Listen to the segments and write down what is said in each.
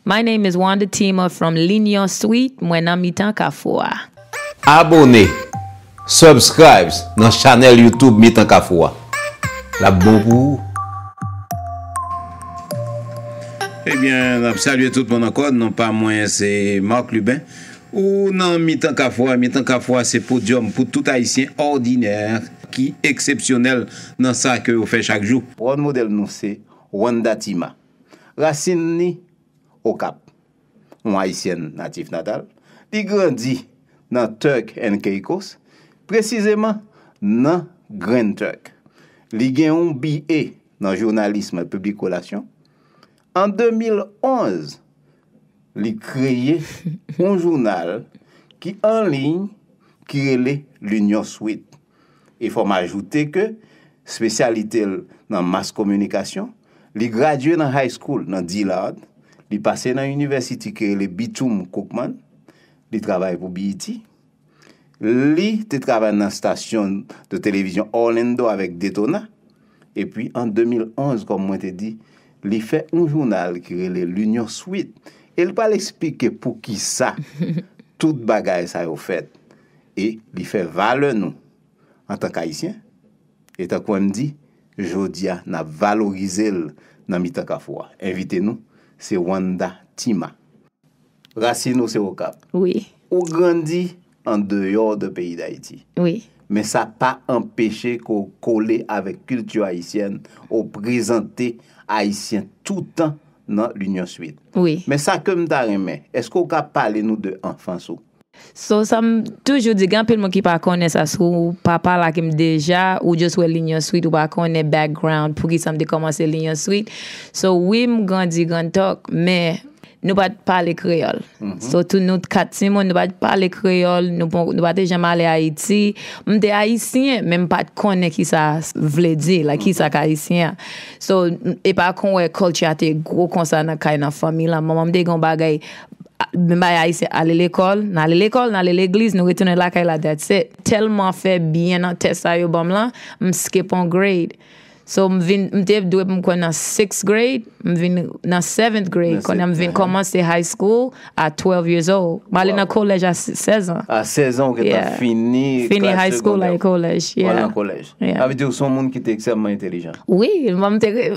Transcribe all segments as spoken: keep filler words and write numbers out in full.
My name is Wanda Tima from L'Union Suite, mwen nan mitan kafou a. Abone, subscribes nan chanèl YouTube Mitan Kafou a. L ap bon pou ou. Ebyen, n ap salye tout moun ankò. Non pa mwen se Marc Lubin. Ou nan Mitan Kafou a. Mitan Kafou a se podyòm pou tout Ayisyen òdinè ki eksepsyonèl nan sa ke yo fè chak jou. Ròl modèl nou se Wanda Tima. Rasin li Okap, yon Ayisyèn natif natal, li grandi nan Turk and Caicos, presizeman nan Grand Turk. Li gen yon B A nan jounalis e piblik relasyon. An de mil onz, li kreye yon jounal ki an liy ki rele L'Union Suite. E fò m ajoute ke espesyalite l nan mas kominikasyon, li gradye nan high school nan Dillard, li pase nan inivèsite ki rele Bethune-Cookman, li travay pou B E T, li te travay nan stasyon de televizyon Orlando avèk Daytona, epi an de mil onz, kòm mwen te di, li fè yon jounal ki rele L'Union Suite, e li pral eksplike poukisa tout bagay sa yo fèt, e li fè valè nou antank Ayisyen. E tankou m di, jodi a, n ap valorize l nan mitan kafou a. Envite nou, se Wanda Tima. Rasin ou se Okap. Wi, Ou grandi andeyò de peyi Dayiti. wi. Men sa pa anpeche ke w kole avèk kilti ayisyèn, ou prezante Ayisyen toutan nan L'Union Suite. Wi. Men sa ke m ta renmen, èske w ka pale nou de anfans ou? So, sa m toujou di, gen anpil moun ki pa konnen sa. Si w pa pale ak m deja, ou just wè L'Union Suite, ou pa konnen background, poukisa m te kòmanse L'Union Suite. So, wi, m grandi Grand Turk, men nou pa t pale kreyòl. So, tou nou kat timoun, nou pa t pale kreyòl, nou, pon- nou pa te janm ale Ayiti. M te ayisyen, men m pa t konnen ki sa vle di, like, ki sa k ayisyen an. So, e pa kon wè culture a te gwo konsa nan kay, nan fanmi lan. Manman m te gen yon bagay, a- men bay ayisyen, ale lekòl, n ale lekòl, n ale legliz, nou retounen lakay la, that's it. Tèlman fè byen nan tès sa yo ban m lan, m skip on grade. So, m vin, m te dwe pou m kwè nan sixth grade, m vin nan seventh grade, kounye a m vin kòmanse high school at twelve years old. M ale nan kolèj a sèz an. A sèz an, ou gentan Yeah. fini Fini klas high school, segondè. like kolèj, Ou al yeah. Nan kolèj. Yeah. Sa vle di ou se yon moun ki te ekstrèmman entèlijan. Wi, m te re-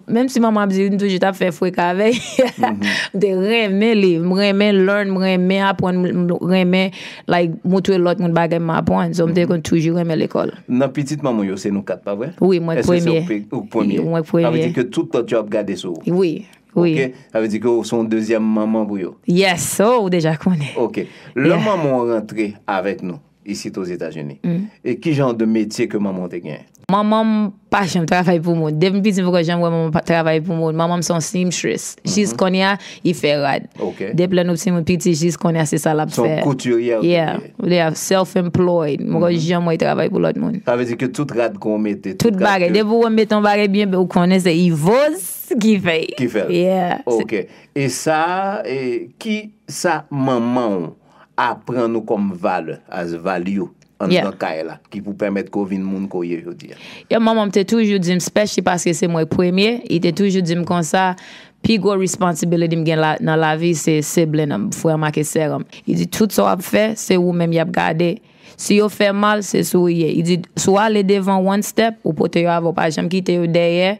menm si manman ap di m toujou t ap fè freka avè l, m te renmen li, m renmen learn, m renmen aprann, m renmen, like, montre lòt moun bagay m aprann. So, m te konn toujou renmen lekòl. Nan pitit manman w yo, se nou kat, pa vre? Wi, mwen k Èske se premye. ou pe- ou k premye? Wi, mwen k Sa vle premye. Di ke tout lòt yo ap gade sou ou. Wi, wi. Ok? Sa vle di ke ou se yon dezyèm manman pou yo. Yes, so, ou deja konnen. Ok. Lè Yeah. manman w rantre avèk nou isit Ozetazini, Mm. e ki jan de metye ke manman w te genyen? Manman m pa janm travay pou moun. Depi m piti, m poko janm wè manman m pa travay pou moun. Manman m se yon seamstress. Jis kounye a, li fè rad. Ok. Depi lè nou timoun piti, jis kounye a, se sa l ap Se yon fè. couturière ou te Yeah, ye. li a self-employed. M poko janm wè l travay pou lòt moun. Sa vle di ke tout rad ke w mete, Tout bagay. Depi w mete yon bagay byen, ou konnen se Ivoz ki fè. Ki fè l. Yeah. Ok. E sa, e ki sa manman w aprann ou kòm valè, as value, anndan Yeah. kay la, ki pou pèmèt ke w vin moun ke w ye jodi a? Yo, manman m te toujou di m, especially paske se mwen k premye, li te toujou di m konsa, pi gwo responsibility m gen la, nan lavi, se sibling an m, frè m ak sè m. Li di, tout sa w ap fè, se ou menm y ap gade. Si yo fè mal, se sou ou ye. Li di, si w ale devan one step, ou pote yo avè w, pa janm kite yo dèyè.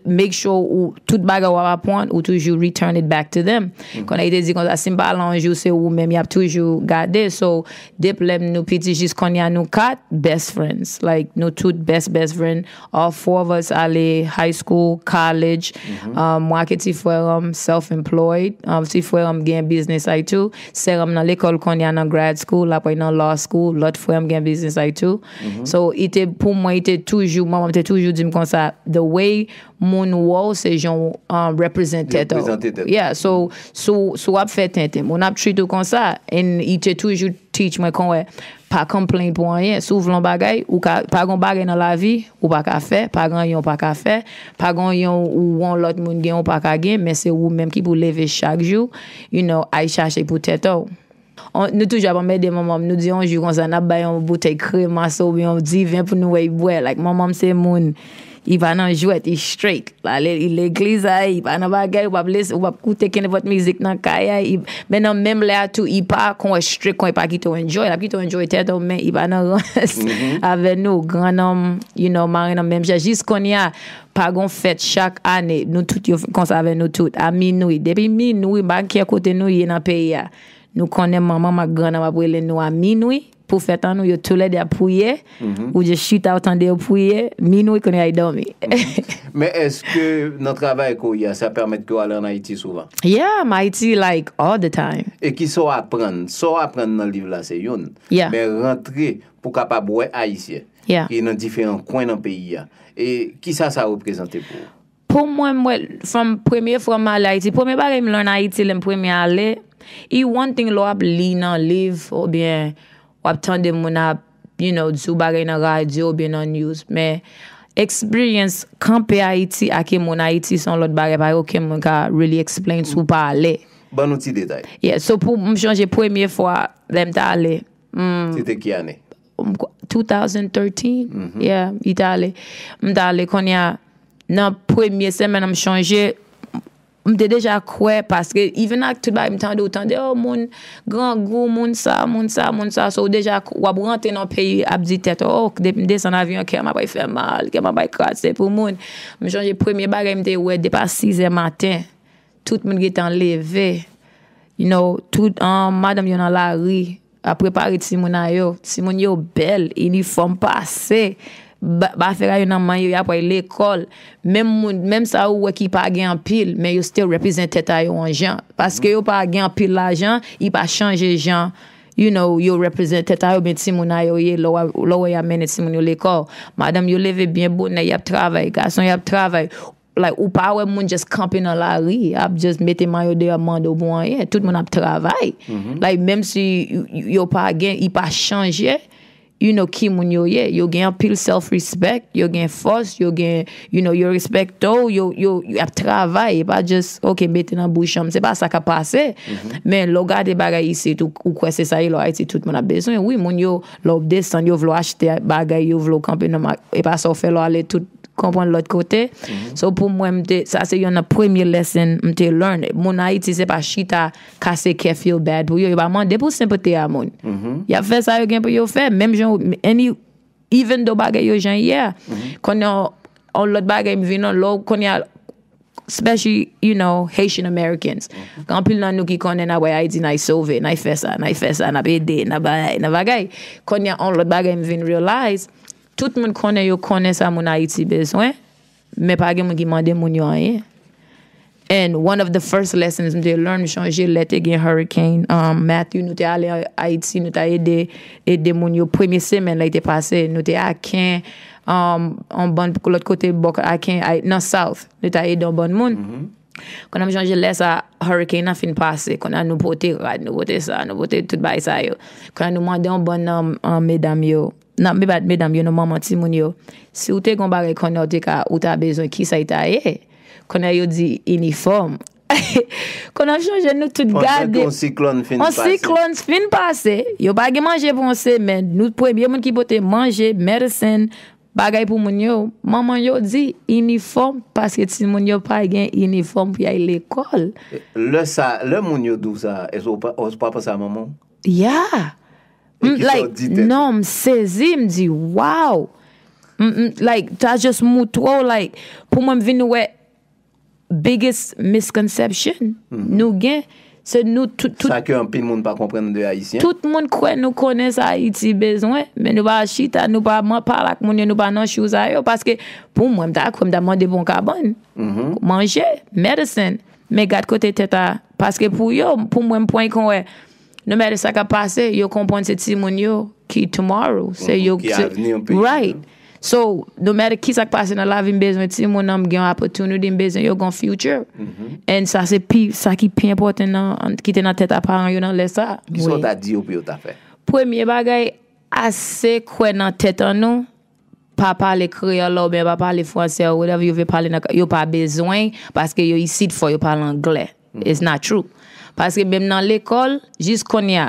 Make sure ou, tout bagay w ap aprann, ou toujou return it back to them. Kounye a, li te di konsa, si m pa la yon jou, se ou menm y ap toujou gade. So, depi lè nou piti jis kounye a nou kat, best friends. Like, nou tout best, best friend. All four of us ale high school, college. Um, mwen ak ti frè m, self-employed. Um, ti frè m gen business li tou. Sè m nan lekòl kounye a nan grad school, l ap al nan law school. Lòt frè m gen business li tou. So, li te, pou mwen, li te toujou, manman m te toujou di m konsa, the way moun wè w, se jan w, um, represent tèt ou. Reprezante tèt ou. Yeah, so, si w, si w ap fè tenten, moun ap treat ou konsa. And li te toujou teach mwen konwè, pa complain pou anyen. Si w vle yon bagay, ou ka, pa gen bagay nan lavi, ou pa ka fè, pa gen yon ou pa ka fè, pa gen yon ou yon lòt moun gen ou pa ka gen, men se ou menm ki pou leve chak jou, you know, al chache pou tèt ou. On- nou toujou ap anmède manman m, nou di yon jou konsa, n ap bay yon boutèy kremase oubyen yon diven pou nou wè l bwè. Like, manman m se moun, Li pa nan jwèt, li straight. L ale, li legliz a, li pa nan bagay, ou p ap lese, ou p ap koute kenenpòt mizik nan kay a. Li, men nan menm lè a tou, li pa kon straight, kon li pa kite w enjoy. L ap kite w enjoy tèt ou, men li pa nan rans avè nou. Gran nonm, you know, marenn nan menm jan. Jis kounye a, pa gon fèt chak ane, nou tout yo konsa avè nou tout. A minwi. Depi minwi, m pa kè kote nou ye nan peyi a. Nou konnen manman m ak gran nonm ap rele nou a minwi. Pou fèt an nou, yo toulède ap priye, ou just chita, ou tande yo priye, minwi, kounye a y dòmi. Men èske nan travay ke w ye a, sa pèmèt ke w ale ann Ayiti souvan? Yeah, m Ayiti, like, all the time. E kisa w aprann? Sa w aprann nan liv la se youn. Yeah. Men rantre pou kapab wè Ayisyen Yeah. ki nan diferan kwen nan peyi a. E kisa sa reprezante pou ou? Pou mwen, mwen, from premye fwa m ale Ayiti, premye bagay m learn Ayiti lè m premye ale, e one thing lè w ap li nan liv oubyen w ap tande moun ap, you know, di w bagay nan radyo oubyen nan news, men experience kanpe Ayiti ak moun Ayiti se yon lòt bagay, pa gen okenn moun ka really explain si w pa ale. Ban nou ti detay. Yeah, so pou m chonje premye fwa lè m t ale, Se te ki ane? m kwè, two thousand thirteen. Yeah, li t ale. M t ale kounye a, nan premye semèn an m chonje, m te deja kwè, paske even ak tout bagay m tande, ou tande, oh, moun grangou, moun sa, moun sa, moun sa. So, ou deja k- w ap rantre nan peyi, ap di tèt ou, oh, depi m desann avyon, kè m ap fè mal, kè m ap kraze pou moun. M chonje premye bagay m te wè, depi a sizè maten, tout moun gentan leve. You know, tout um, madanm yo nan lari ap prepare timoun a yo. Timoun yo bèl, inifòm pase. Ba- Bafè a yo nan men yo, y ap pral lekòl. Menm moun, menm sa ou wè ki pa gen anpil, men yo still represent tèt a yo yon jan. Paske yo pa gen anpil lajan, li pa chanje jan, you know, yo represent tèt a yo, men timoun a yo ye, lè w a- lè w wè y ap mennen timoun yo lekòl. Madanm yo leve byen bonè, y ap travay, gason y ap travay. Like, ou pa wè moun just kanpe nan lari, ap just mete mayo deyò, mande w pou anyen. Tout moun ap travay. Like, menm si y- y- yo pa gen, li pa chanje, you know, ki moun yo ye. Yo gen anpil self respect, yo gen fòs, yo gen, you know, yo respekte w, yo, yo, y ap travay. E pa just, ok, mete nan bouch an m. Se pa sa k ap pase. Men lè w gade bagay isit, ou, ou kwè se sa ye, lè w Ayiti, tout moun ap bezwen. Wi, moun yo, lè w desann, yo vle w achte bagay, yo vle w kanpe nan ma- e pa sa w fè lè w ale tout konprann lòt kote. So pou mwen, m te, sa se youn nan premye lesson m te learn. Moun Ayiti, se pa chita kase kè, feel bad pou yo. Yo pa mande pou senpati a moun. Y ap fè sa yo gen pou yo fè. Menm jan, any, even though bagay yo jan ye a. Konnen yon lòt bagay m vin nan lò, konnen especially, you know, Haitian Americans. Gen anpil nan nou ki konnen n ap wè Ayiti, n ay sove, n ay fè sa, n ay fè sa, n ap ede, n ap bagay, n ap bagay. Konnen yon lòt bagay m vin realize, tout moun konnen yo konnen sa moun Ayiti bezwen, men pa gen moun ki mande moun yo anyen. And one of the first lessons m te learn, m chonje lè te gen Hurricane um, Matthew, nou te ale Ayiti, nou te ede, ede moun yo premye semèn lè te pase, nou te Aken, um, yon bann lòt kote bò Aken, ay- nan South, nou te ede yon bann moun. Kounye a m chonje lè sa hurricane nan fin pase. Kounye a nou pote rad, nou pote sa, nou pote tout bagay sa yo. Kounye a nou mande yon bann nan um, medam yo, nan me- medam yo, nan manman timoun yo. Si w te gen yon bagay kounye a w te ka, ou ta bezwen, kisa l ta ye? Kounye a yo di inifòm. Kounye a m chonje nou tout Pandan gade. Ke yon siklòn fin Yon pase. Siklòn fin pase. Yo pa gen manje pou yon semèn. Nou premye moun ki pote manje, medicine, bagay pou moun yo. Manman yo di inifòm paske timoun yo pa gen inifòm pou y al lekòl. Lè sa, lè moun yo di w sa, èske w pa, w pa panse a manman w? Yeah. E M, kisa w like, di tèt ou? Non, m sezi, m di, wow. M, m, like, ta just moutre w, like, pou mwen, m vin wè biggest misconception nou gen, se nou tout, tout, Sa ke anpil moun pa konprann de Ayisyen. Tout moun kwè nou konnen sa Ayiti bezwen, men nou pa chita, nou pa man- pale ak moun yo, nou pa nan shoes a yo. Paske pou mwen, m ta kwè m ta mande pou yon kabann, manje, medicine. Men gad kote tèt a. Paske pou yo, pou mwen, m pran konwè, no matter sa k ap pase, yo konprann se timoun yo ki tomorrow. Se yo Ki avni yon peyi. Right. So, no matter ki sa k pase nan lavi, m bezwen timoun nan, m gen yon opportunity, m bezwen yo gen yon future. And sa se pi, sa ki pi enpòtan nan, ki te nan tèt a paran yo nan lè sa. Kisa w ta di yo pou yo ta fè? Premye bagay, ase kwè nan tèt an nou, pa pale kreyòl la oubyen pa pale fransè ou whatever yo vle pale nan, yo pa bezwen, paske yo isit fò yo pale anglè. It's not true. Paske menm nan lekòl, jis kounye a,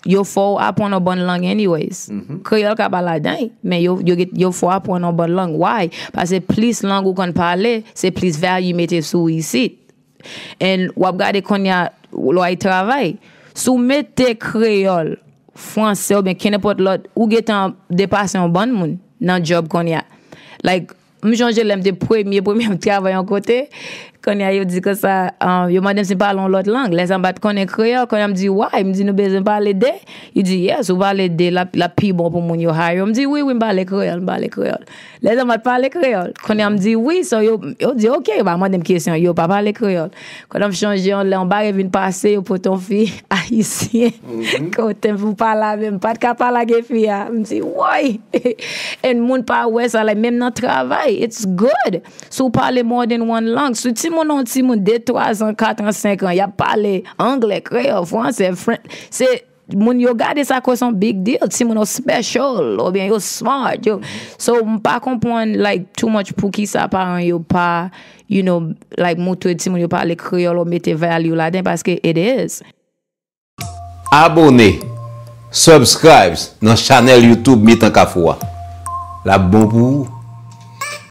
yo fè w aprann yon bann lang anyways. Kreyòl ka pa ladan l, men yo, yo, yo fè w aprann yon bann lang. Why? Paske plis lang ou konn pale, se plis value mete sou ou isit. And w ap gade kounye a, lè w al travay, si w mete kreyòl, franse oubyen kenenpòt lòt, ou gentan depase yon bann moun nan job kounye a. Like, m sonje lè m te premye, premye m travay yon kote, kounye a yo di konsa, um, yo mande m si m pale yon lòt lang. Lè sa m pa t konnen kreyòl, kounye a m di, why? M di, nou bezwen pale de? Yo di, yes, ou pale de, l ap, l ap pi bon pou moun yo hire. M di, wi, wi, m pale kreyòl, m pale kreyòl. Lè sa m pa t pale kreyòl. Kounye a m di, wi, so yo, yo di, ok, yo pa mande m kesyon, yo pa pale kreyòl. Kounye a m sonje yon lè, yon bagay vin pase, yo pote yon fi ayisyen. Kote m pou pale avè m, m pa t ka pale ak fi a. M di, woy! And moun pa wè sa, like, menm nan travay, it's good. Si w pale more than one language, si timoun yon timoun de, twa zan, kat an, senk an, y ap pale anglè, kreyòl, franse, french, se moun yo gade sa akoz se yon big deal. Timoun yo special, oubyen yo smart, yo. So, m pa konprann, like, too much poukisa paran yo pa, you know, like, moutre timoun yo pale kreyòl ou mete value ladan, paske it is. Abone, subscribe nan chanèl YouTube Mitan Kafou a. L ap bon pou ou.